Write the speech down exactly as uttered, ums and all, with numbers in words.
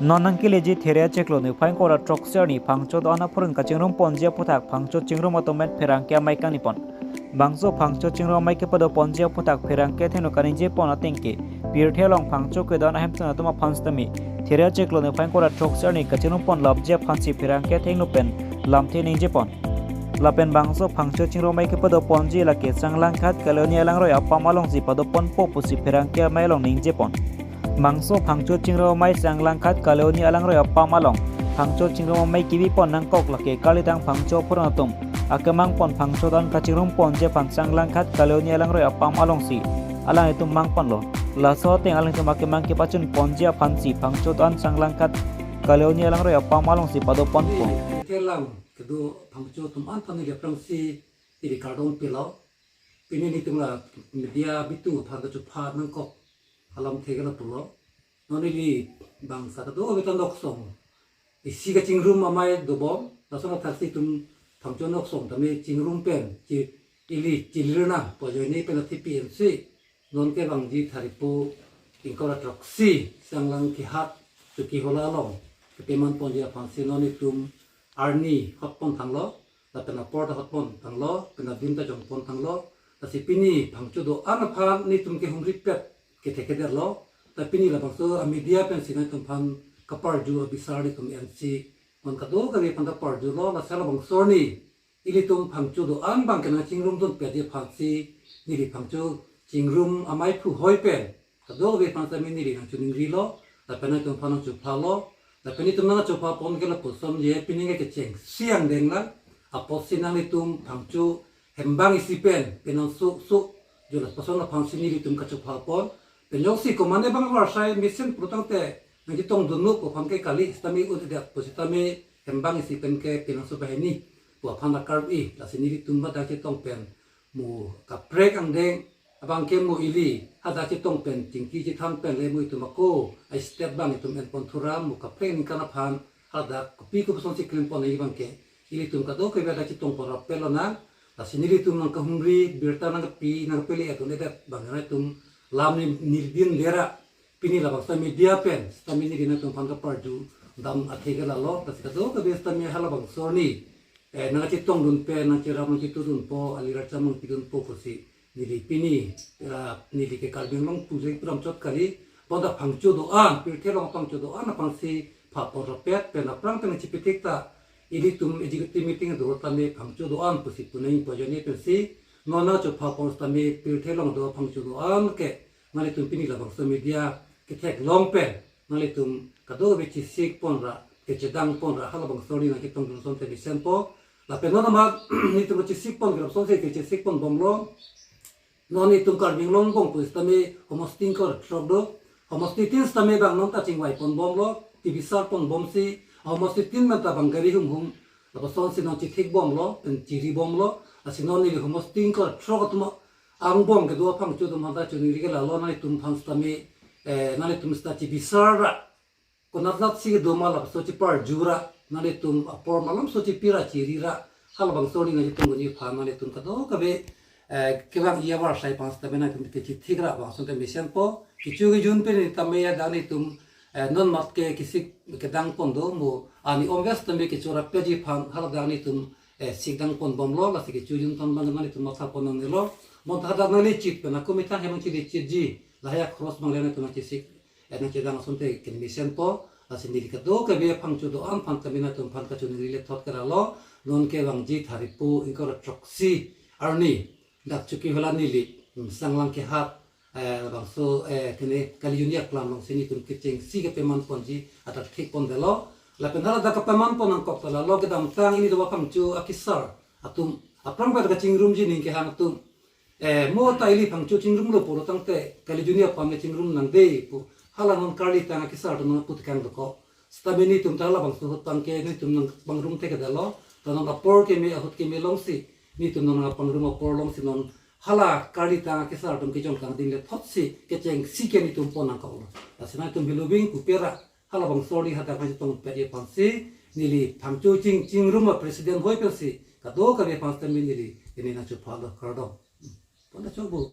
Non nangkeleji Theria chiklo niphai ingkoi ra throksi arni Phangcho do-an aphuren kachingrum ponji aphuthak Phangcho chingrum atum pen pherangke amei kangni pon. Bangso Phangcho chingrum amei kepado ponji aphuthak pherangke athengno kaningje pon ateng ke, pirthe along Phangcho kedo-an ahemtun atum aphan sitame Theria chiklo niphai ingkoi ra throksi arni kachingrum ponlapji aphansi pherangke athengno pen lamthe ningje pon. Lapen bangso Phangcho chingrum amei kepado ponji lake Sanglangkhat Colony alangroi apam alongsi pado ponpo pusi pherangke amei along ningje pon. Bangso Phangcho chingrum amei Sanglangkhat Colony alangroi apam along Phangcho chingrum amei kebi pon nangkok lake karlitang Phangcho aphuren atum akemang pon Phangcho do-an kachingrum ponji aphan Sanglangkhat Colony alangroi apam alongsi alanglitum mang ponlo. Laso ateng alanglitum akemang kepachun ponji aphansi Phangcho do-an Sanglangkhat Colony alangroi apam alongsi pado ponpo. Thelang kedo Phangcho atum an aphan neli aphrangsi neli kardom pilo. Pini nelitum la media bitung aphan kachopha nangkok alamthe ke lapulo. Non neli bangso kedo kave ta noksong isi kachingrum amei dobom, lason athaksi itum Phangcho noksong tame chingrum pen chi ili chilirna pu ajoine pen athepi ensi non kevangji Tharikpo ingkoi ra throksi Sanglangkhat Chokihola along kepeman ponji aphansi non itum arni hot pon thanglo, lapen apor ta hot pon thanglo, pen adim ta jong pon thanglo. Lasi pini Phangcho do-an aphan nelitum kehumri pet kethekthedetlo. Ta pini labangso amedia pensi nangtum aphan kaparju abisar nelitum ensi non kadokave aphan ta parjulo. Lasi labangso arni ilitum Phangcho do-an abang ke nangchingrumdun petji aphansi neli Phangcho chingrum amei phu hoi pen kadokave aphan sitame neli nangchiningrilo, lapen nangtum aphan nangchophalo, lapen itum nangchopha pon ke lapuson je pini ke kechengsi angdeng lang, apotsi nanglitum Phangcho hembang isi pen penang su su julas pason aphansi nelitum kachopha pon, pen jongsi komane bang varsai mesen pulotangte nangchetongdunlo pu aphan ke kali, sitame un-edet pusitame hembang isi pen ke penang su bahini pu aphan akar-i, lasi nelitum hadak chetong pen mo kaprek angdeng abang ke mo ili hadak chetong pen chingki chethan pen le mo itum ako a-step abang itum en pon thura mo kaprek ningkan aphan hadak kopi kopusonsi klem pon abang ke ilitum kadokave hadak chetong pon rapet lonang. Lasi nelitum nangkahumri birta nangkapi nangkapele atum edet abang nangtum lam ni nirdin lera pini labangso media pen sitame neli nangtum aphan kaparju dam athe ke lalo, lasi kadokave sitame halabangso arni eh, nangchetongdun pen, nangcherap nangchetudunpo, ali racham nangpidunpo pusi neli pini, eh, neli ke Karbi Anglong pujai pram chot kali, bonta Phangcho do-an, pirthe along Phangcho do-an aphansi pha pon rapet pen aphrang pen chipitik ta, ilitum executive meeting do tame Phangcho do-an pusi punai pu ajoine pensi, non nangchopha pon tame pirthe along do Phangcho do-an ke, nanglitum pini labangso media ketheklong pen, nanglitum kadokave chesik pon ra, kechedang pon ra, halabangso arni nangchetongdun asonte mesenpo. Lapen non amat nelitum chesik pon, grab asonte kechesik pon bomlo. Non itum Karbi Anglong bong pusitame homosti ingkoi ra throk do. Homosti tin sitame bang non ta chingvai pon bomlo, tibisar pon bomsi, homosti tin pen ta bang gari humhum, lapusonsi non chethik bomlo, pen chiri bomlo, lasi non neli homosti ingkoi ra throk atum angbong kedo aphangcho atum aphan ta choningri ke lalo, nanglitum aphan sitame, eh, nanglitum sita chibisar ra, konat natsi kedo ma lapuson chiparju ra, nanglitum apor malomso chipi ra chiri ra, halabangso arni nangchetongdunji aphan nanglitum kadokave, eh, kevang iya varsai aphan sitame nangtum kechethik ra bang asonte mesenpo, kecho kejun pen tame hadak nelitum, eh, non amat ke kesik kedang pon do mo, ani ongves tame kecho rapetji aphan hadak nelitum eh, sikdang pon bomlo, lasi kecho kejun pen abang nelitum matha pon nangnelo. Bonta hadak nanglechit pen ako methang hem nangchelechitji, lahai akross abang le nangtum nangchesik, eh, nangchedang asonte ke mesenpo, lasi neli kadokave Phangcho do-an aphan tame nangtum aphan kachoningri lethot ke lalo, non kevangji Tharikpo ingkoi ra throksi arni dak Chokihola neli, hmm, Sanglangkhat, eh, bangso, eh, kene Kali Junior Club alongsi nelitum kechengsi kepeman ponji adak thik pondetlo. Lapen hala dak kepeman pon nangkok ta lalo, kedamtang ili do Phangcho akesar atum aphrang pada kachingrumji aning kehang atum, eh, mo ta ili Phangcho chingrumlo pulotangte Kali Junior aphan chingrum nangde pu hala non karlitang akesar atum nangputekang dokok. Sitame nelitum ta halabangso ahut abang ke nelitum nangpangrum thekthedetlo. Ta non apor keme ahut keme alongsi, nelitum nangpangrum apor alongsi non hala karlitang akesar atum kejongkangding lethotsi kechengsi ke nelitum pon nangkoklo. Lasi nangtum heloving kupera halabangso arni hadak nangchetong petji aphansi, neli Phangcho ching chingrum a-president hoi pensi kadokave aphan sitame neli pini nangchophalo, kardom. Pon ta chokbo.